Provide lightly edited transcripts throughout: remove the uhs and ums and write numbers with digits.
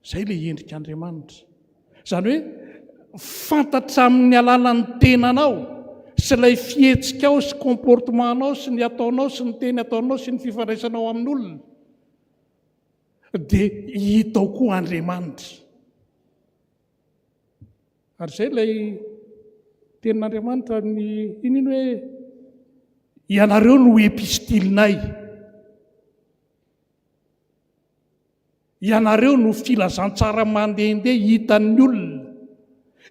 Izay ilay endrik'Andriamanitra. Izany hoe fantatra amin'ny alalan'ny tenanao sy ilay fihetsikao sy comportement-nao sy ny ataonao sy ny teny ataonao sy ny fifandraisanao amin'olona dia hita ao koa Andriamanitra. Ary izay ilay tenin'Andriamanitra ny iny iny hoe ianareo no epistilinay. Ianareo no filazantsara mandehandeha hitan'ny olona.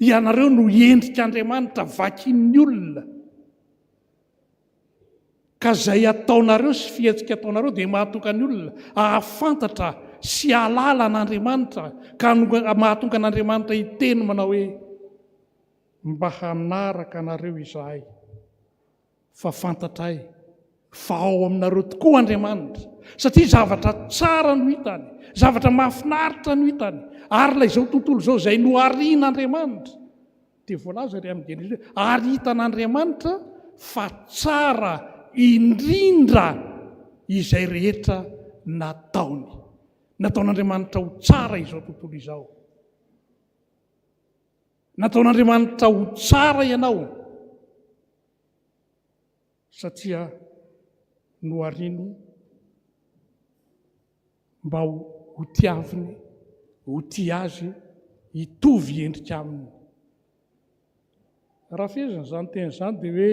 Ianareo no endrik'Andriamanitra vakin'ny olona. Ka izay ataonareo sy fihetsika ataonareo dia mahatonga ny olona hahafantatra sy hahalala an'Andriamanitra, ka mahatonga an'Andriamanitra hiteny manao hoe, Mba hanaraka anareo izahay. Fa fantatray fa ao aminareo tokoa Andriamanitra, satria zavatra tsara no hitany, zavatra mahafinaritra no hitany, ary ilay izao tontolo izao izay noharian'Andriamanitra, dia voalaza ery amin'ny Genesisy hoe, ary hitan'Andriamanitra fa tsara indrindra izay rehetra nataony. Nataon'Andriamanitra ho tsara izao tontolo izao. Nataon'Andriamanitra ho tsara ianao satria nohariny mba ho tiaviny, ho tia azy, hitovy endrika aminy. Raha fehezina izany teny izany dia hoe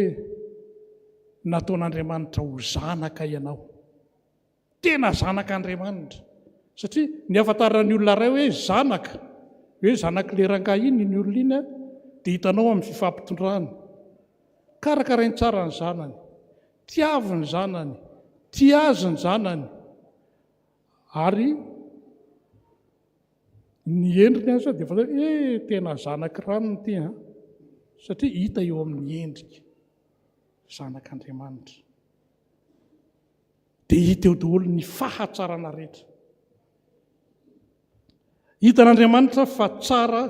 nataon'Andriamanitra ho zanaka ianao. Tena zanak'Andriamanitra. Satria ny ahafantaran'ny olona iray hoe zanaka, hoe zanak'ilay rangahy iny iny olona iny, dia hitanao amin'ny fifampitondrany. Karakarainy tsara ny zanany, tiavo ny zanany, tia azy ny zanany, ary ny endriny aza dia efa hoe eh, tena zanak'i ranona ity an, satria hita eo amin'ny endrika zanak'Andriamanitra. Dia hita eo daholo ny fahatsarana rehetra. Hitan'Andriamanitra fa tsara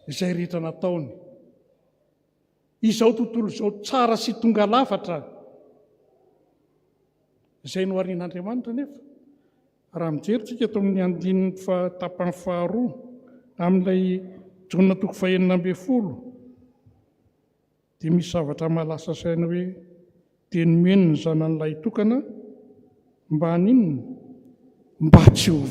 izay rehetra nataony. Izao tontolo izao tsara sy tonga lafatra izay noharian'Andriamanitra nefa raha mijery tsika eto amin'ny andininy tapany faharoa amin'ilay Jaona toko fahenina ambin'ny folo Dia misy zavatra mahalasa saina hoe dia nomeny ny zanany lahitokana mba haninona? Mba tsy ho.